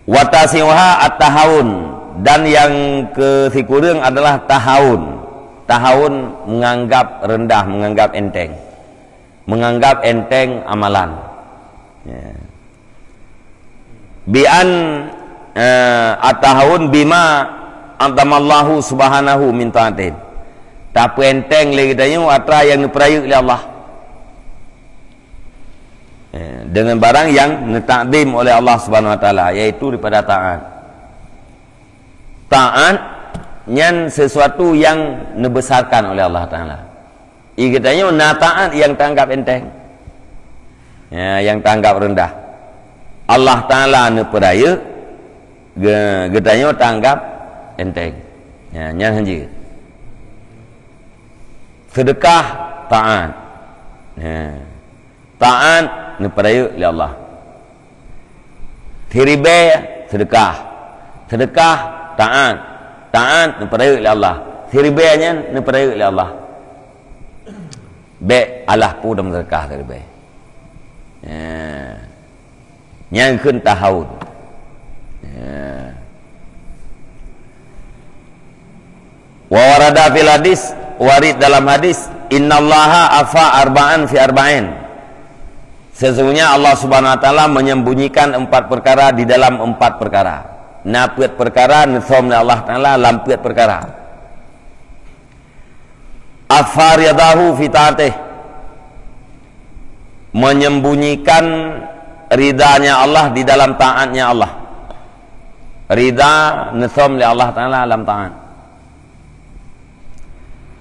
Watasiuha at-tahawun, dan yang kesikureueng adalah tahawun. Tahawun menganggap rendah, menganggap enteng. Menganggap enteng amalan. Ya. Bi an, eh, at-tahawun bima a'tamallahu subhanahu min ta'atin. Tapeuenteng lé geutanyoe atra nyang neupeurayeuk lé Allah. Eh, dengan barang yang neutakdim oleh Allah Subhanahu Wa Taala, yaitu daripada taat. Taat Nyan sesuatu yang neubesarkan oleh Allah Taala. I geutanyoe na taát nyang taanggab enteng. Ya, nyang taanggab rendah. Allah Taala neupeurayeuk, ge-, geutanyoe taanggab enteng. Ya, nyan hanjeuet. Seudeukah taát. Ya. Taát neupeurayeuk lé Allah. Siribèe seudeukah. Seudeukah taát. Taát neupeurayeuk lé Allah. Siribèe nyan neupeurayeuk lé Allah. Bèk alah peue tameuseudeukah siribèe. Ya. Nyan kheun tahawun. Ya. Wa warada fil hadis, warid dalam hadis, "Innallaha afa arba'an fi arba'in." Sesungguhnya Allah Subhanahu wa Taala menyembunyikan empat perkara di dalam empat perkara. Na peuet perkara neusom lé Allah Taala lam peuet perkara. Afa ridahu fi taatih. Menyembunyikan ridanya Allah di dalam taatnya Allah. Rida neusom lé Allah Taala lam taat.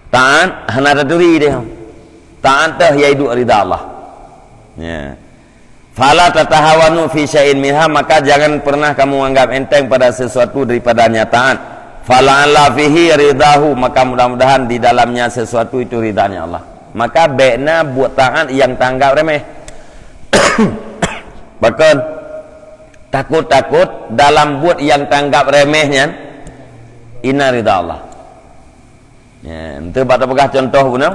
Taat hana taturi deh. Taat teuh yaitu rida Allah. Ya. "Fala tatahawanu fi syai'in minha," maka jangan pernah kamu anggap enteng pada sesuatu daripadanya taat. "Fala'alla fihi ridahu," maka mudah-mudahan di dalamnya sesuatu itu ridanya Allah. Maka bèk na buet taat nyang taanggab remeh. Bahkan takot-takot dalam buet nyang taanggab remeh nyan, ina rida Allah. Ya, enteuk bak tapeugah contoh bunoe.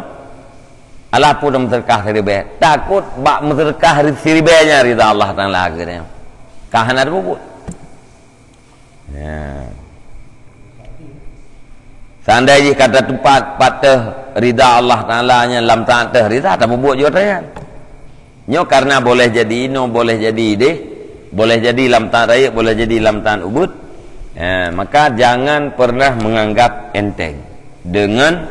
Alah peue tameuseudeukah siribèe. Takot bak meuseudeukah siribèe nyan rida Allah Taala keu nyan. Ka hana teupeubuet. Ya. Seandai jih ka tateupat pat teuh rida Allah Taala nyan lam taat teuh rida, tapeubuet jih ata nyan. Nyoe karena boleh jadi inoe, boleh jadi idéh, boleh jadi lam taat rayeuk, boleh jadi lam taat ubeut. Ya, maka jangan pernah menganggap enteng dengan,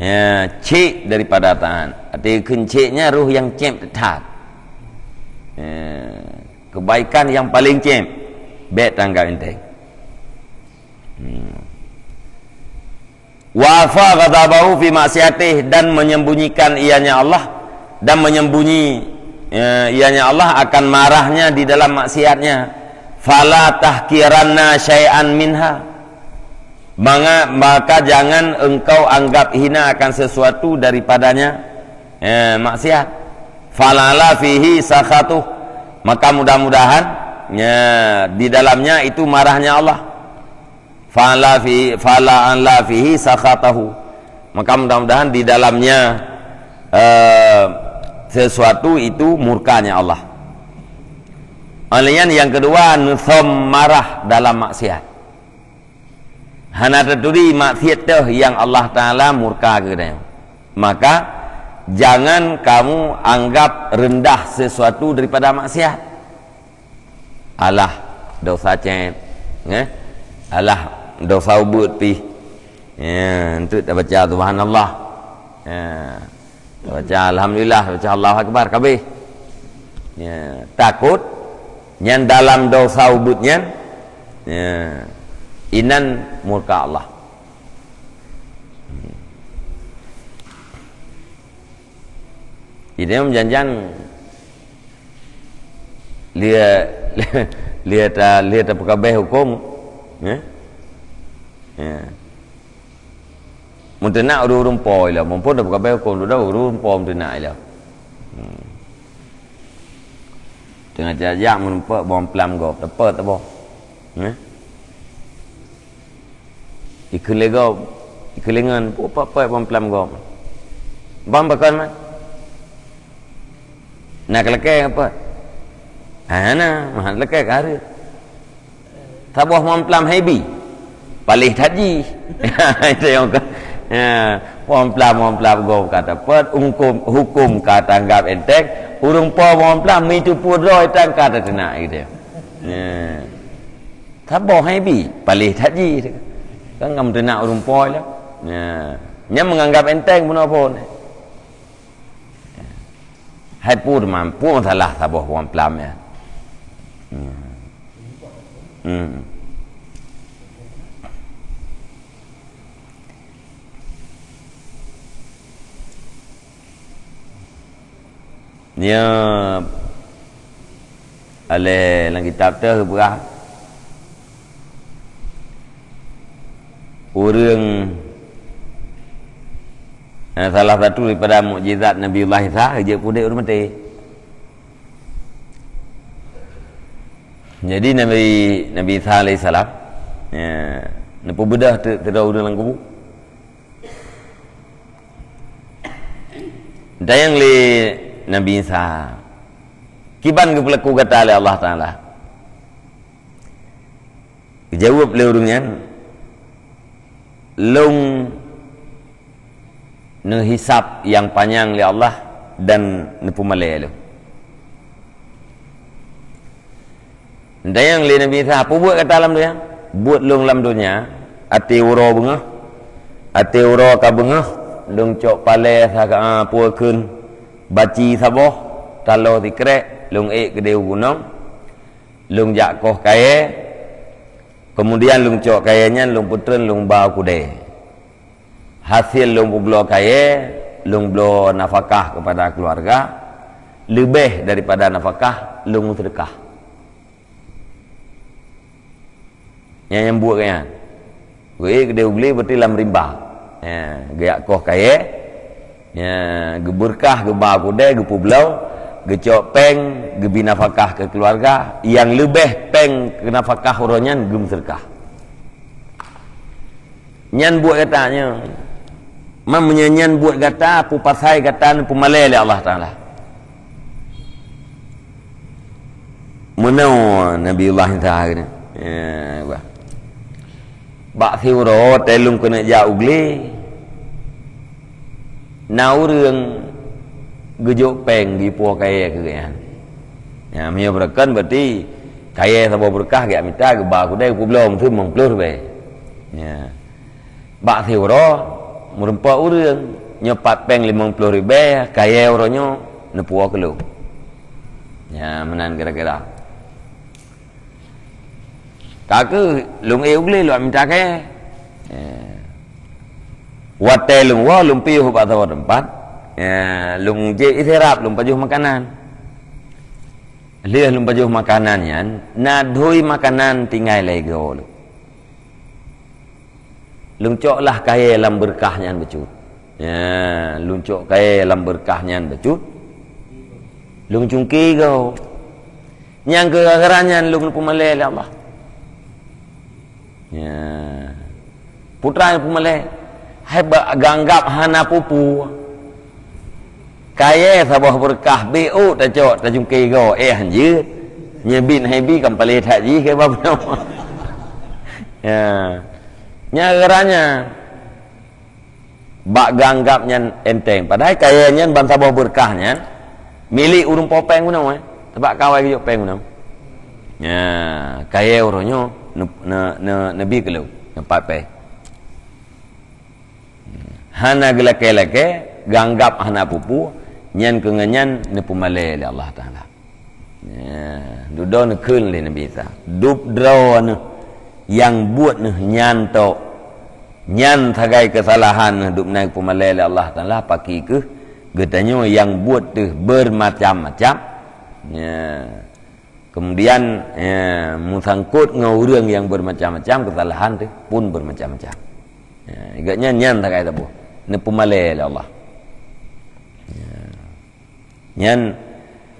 ya, cek daripada taat. Arti kheun cek nyan roh nyang cém that. Ya, kebaikan yang paling cém, bèk tanggap enteng. Hmm. "Wa afa ghadabahu fi maksiatih," dan menyembunyikan ianya Allah, dan menyembunyi, eh, ianya Allah akan marahnya di dalam maksiatnya. "Fala tahkiranna syai'an minha." Manga-, maka jangan engkau anggap hina akan sesuatu daripadanya, eh, maksiat. "Fala'alla fihi sakhatuh." Maka mudah-mudahan, ya, di dalamnya itu marahnya Allah. "Fala fi, fala'alla fihi sakhatahu." Maka mudah-mudahan di dalamnya, eh, sesuatu itu murkanya Allah. Oleh nyan yang kedua, neusom marah dalam maksiat. Hana taturi maksiat teuh nyang Allah Taala murka keu geutanyoe. Maka jangan kamu anggap rendah sesuatu daripada maksiat. Alah, dosa cét, eh? Alah, dosa ubeut pih. Ya, enteuk tabaca subhanallah. Ya. Tabaca alhamdulillah, tabaca Allahu akbar, kabeh. Ya, takot nyan dalam dosa ubeut nyan. Ya. Inan murka Allah. Idéh meujanjan lia, lia ta, lia tapeukabeh huköm, ya? Ya. Meuteunak ureuëng-ureuëng po ilée, muphom tapeukabeh huköm dudoe ureuëng-ureuëng po meuteunak ilée. Hmm. Teungoh jak-jak meureumpok bawang plam gob, teupot teuboh. Ya. Ikheun lé gob, ikheun lé ngon, peuet-peuet bawang plam gob. Bang pakon man? Na keu lakée apa? Hana, mah lakée ka hareuet. Saboh bawang plam hai bi. Paléh that jih. Itu yang ka. Ya, bawang plam, bawang plam gob ka teupot, huköm, huköm ka tanggap enteng. Ureuëng po bawang plam, mi teupeu droe tan ka tateunak gitu. Ya. Saboh hai bi, paléh that jih. Kan ngam teunak ureuëng po lah. Ya. Nyan menganggap enteng bunoe phon. Hai pun mampu masalah saboh bawang plam ya. Hmm. Hmm. Nyoe, aléh lam kitab teuh geupeugah, ureuëng, eh, salah satu daripada mukjizat Nabiullah Isa, jeuet peuudép ureuëng maté. Jadi, Nabi, Nabi Isa alaihissalam, ya, neupeubeudoh teu-, teudoh ureuëng lam kubu. Tanyong lé Nabi Isa, "Kiban geupeulaku gata lé Allah Taala?" Geujaweueb lé ureuëng nyan, "Lôn neuhisab nyang panyang lé Allah dan neupeumalée lôn." Tanyong lé Nabi Isa, "Peue buet gata lam donya?" "Buet lôn lam donya, até uroe beungoh, até uroe ka beungoh, lôn cok palée sa-, a, peue kheun baci saboh, taloe sikrek, lôn ék keudéh u gunong, lôn jak koh kayée, keumudian lôn cok kayée nyan lôn peutreun lôn ba u keudée. Hasé lôn peubloe kayée, lôn bloe nafakah keupada keuluwarga, leubeh daripada nafakah lôn meuseudeukah." Nyan nyang buet geuh nyan. Geuék keudéh u glé, berarti lam rimba. Ya, geujak koh kayée, ya, geubeureukat, geuba u keudée, geupeubloe, geucok péng, geubi nafakah keu keuluwarga, nyang leubeh péng keu nafakah uroe nyan geumeuseudeukah. Nyan buet gata nyoe. Man meunyoe nyan buet gata, peue pasai gata neupeumalée lé Allah Taala? Meunoe Nabiullah Isa keunoe. Ya, bah. Bak siuroe watée lôn keuneuk jak u glé, na ureuëng geujok péng geupuwoe kayée keu geuhnyan. Ya, meunyoe beureukan berarti kayée saboh beureukat geujak mita, geuba u keudée, geupeubloe meuteumé limong ploh ribée. Ya. Bak siuroe, meurumpok ureuëng, nyoe pat péng limong ploh ribée, kayée uroe nyoe neupuwoe keu lôn. Ya, meunan kira-kira. Ka kheueh lôn ék u glé, lôn mita kayée. Ya. Watée lôn woe, lôn piôh bak saboh teumpat. Ya, lôn jép isyraf, lôn pajoh makanan. Lheueh lôn pajoh makanan nyan, na dhui makanan tinggai lagée goe lôn. Lôn cok lah kayée lam beureukat nyan bacut. Ya, lôn cok kayée lam beureukat nyan bacut. Lôn cungké goe. Nyang keu gara-gara nyan lôn neupeumalée lé Allah. Ya. Peue teuma neupeumalée, hai bak geuanggab hana peue-peue. Kayée saboh beureukat, bék ôk tacok, tacungké goe, éh han jeuet. Nyoe bit hai bit kan palée that jih keu bak bunoe. Ya. Nyan gara-gara nyan. Bak geuanggab nyan enteng. Padahai kayée nyan ban saboh beureukat nyan milék ureuëng po péng bunoe, eh. Sabab ka awai geujok péng bunoe. Ya, kayée uroe nyoe ne-, ne-, ne-, neubi keu lôn, neupat péng. Hana geulakée-lakée, geuanggab hana peue-peue, nyan keu ngon nyan neupeumalée lé Allah Taala. Ya, dudoe neukheun lé Nabi Isa. Dub droe neuh nyang buet neuh nyan tok. Nyan sagai keusalahan neuh dub na geupeumalée lé Allah Taala, pakri kheueh geutanyoe nyang buet teuh beureumacam-macam. Ya. Keumudian, ya, meusangkot ngon ureuëng nyang beureumacam-macam, keusalahan teuh pun beureumacam-macam. Ya, geuhnyan nyan sagai saboh. Neupeumalée lé Allah. Ya. Nyan,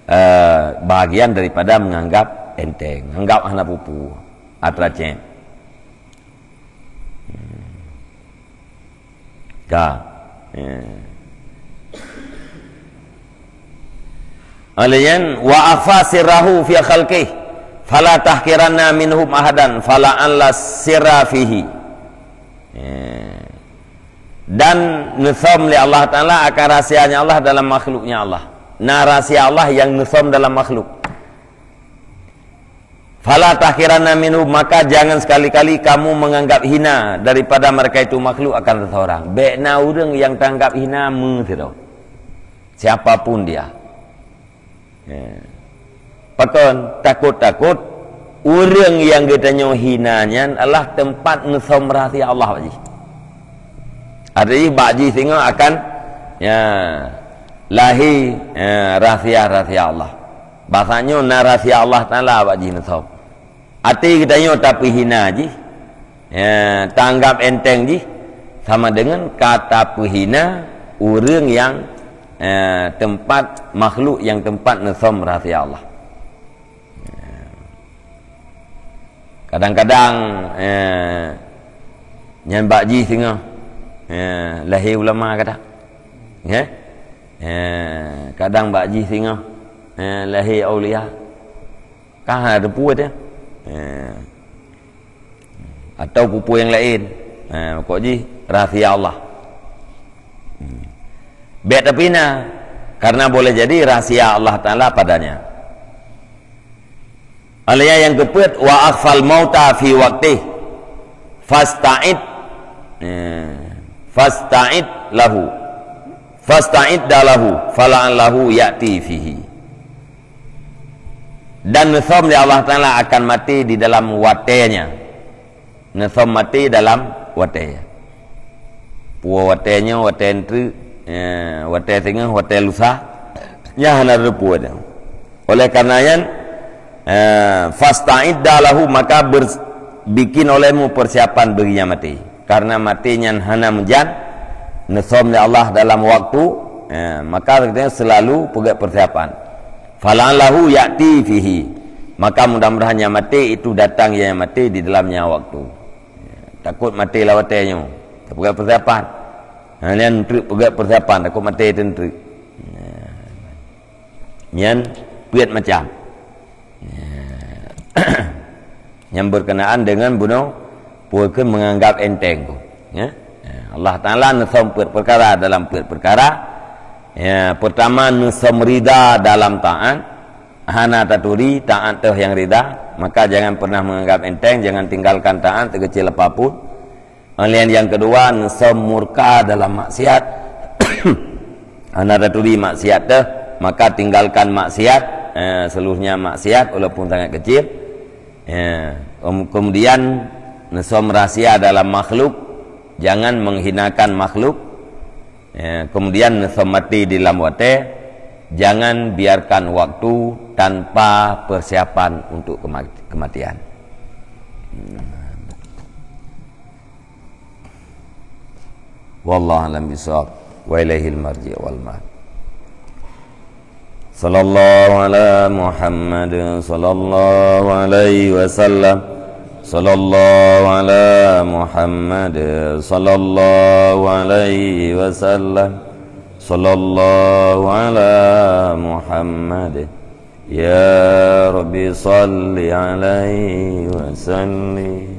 eh, bahagian daripada menganggap enteng, menganggap hana peue-peue, atra cék. Ka. Ya. Oleh nyan, "Wa akhfa sirrahu fi khalqih, fala tahqiranna minhum ahadan, fala an la sirra fihi." Ya. Dan neusom lé Allah Taala akan rahsianya Allah dalam makhluknya Allah. Na rahsia Allah nyang neusom dalam makhluk. "Fala tahqiranna minhu," maka jangan sekali-kali kamu menganggap hina daripada mereka itu makhluk akan seseorang. Bék na ureuëng nyang tanggap hina meusidroe. Siapapun dia. Ya. Pakon, takot-takot ureuëng nyang geutanyoe hina nyan adalah teumpat neusom rahsia Allah bak jih. Arti bak jih singoh akan, ya, Lahé, eh, rahsia-rahsia Allah. Basa nyoe na rahsia Allah Taala bak jih neusom. Até geutanyoe tapeuhina jih, eh, taanggab enteng jih, sama deungon ka tapeuhina ureuëng nyang, eh, teumpat, makhluk nyang teumpat neusom rahsia Allah. Kadang-kadang, eh, nyan bak jih singoh, eh, lahé ulama kadang. Ya? Eh, kadang bak jih singoh, eh, lahé aulia. Ka hana teupeu teuh. Eh. Atau peue-peue nyang laén. Eh, pokok jih rahsia Allah. Hmm. Bèk tapeuhina, karena boleh jadi rahsia Allah Taala padanya. Alaya nyang keupeuet, "Wa akhfal mauta fi waqtih, fasta'id, eh, fasta'id lahu, fasta'idda lahu, fala'allahu ya'ti fihi." Dan neusom lé Allah Taala akan maté di dalam watèe nyan. Neusom maté dalam watèe. Peue watèe nyoe, watèe eunteuk, eh, watèe teungoh, watèe lusa, nyan hana teupeu teuh. Oleh karena nyan, eh, fasta'idda lahu, maka ber-, bikin olehmu persiapan bagi nyan maté. Karena maté nyan hana meujan, neusom lé Allah dalam waktu, eh, maka kita selalu peugah persiapan. Fala'allahu ya'ti fihi. Maka mudah-mudahan nyang maté itu datang nyang maté di dalam nyan waktu. Takot maté lam watèe nyoe. Tapeugah persiapan. Ha, nyan treuk peugah persiapan, takot maté teuk treuk. Nyan peuet macam. Nyang berkenaan dengan bunoe, peue kheun menganggap enteng tu. Ya. Allah Taala neusom peuet perkara dalam peuet perkara. Ya, pertama, neusom rida dalam taat. Hana taturi, taat teuh nyang rida, maka jangan pernah menganggap enteng, jangan tinggalkan taat sekecil apapun. Kemudian yang kedua, neusom murka dalam maksiat. Hana taturi maksiat teuh, maka tinggalkan maksiat, eh, seluruhnya maksiat walaupun sangat kecil. Ya, em, kemudian neusom rahsia dalam makhluk, jangan menghinakan makhluk. Ya, kemudian neusom maté di dalam watèe, jangan biarkan waktu tanpa persiapan untuk kema-, kematian. Wallahu a'lam bishawab. Wa ilaihil marji' wal ma'ab. Sallallahu ala Muhammad, sallallahu alaihi wasallam. Sallallahu ala Muhammad, sallallahu alaihi wasallam. Sallallahu ala Muhammad. Ya Rabbi, salli alaihi wasallim.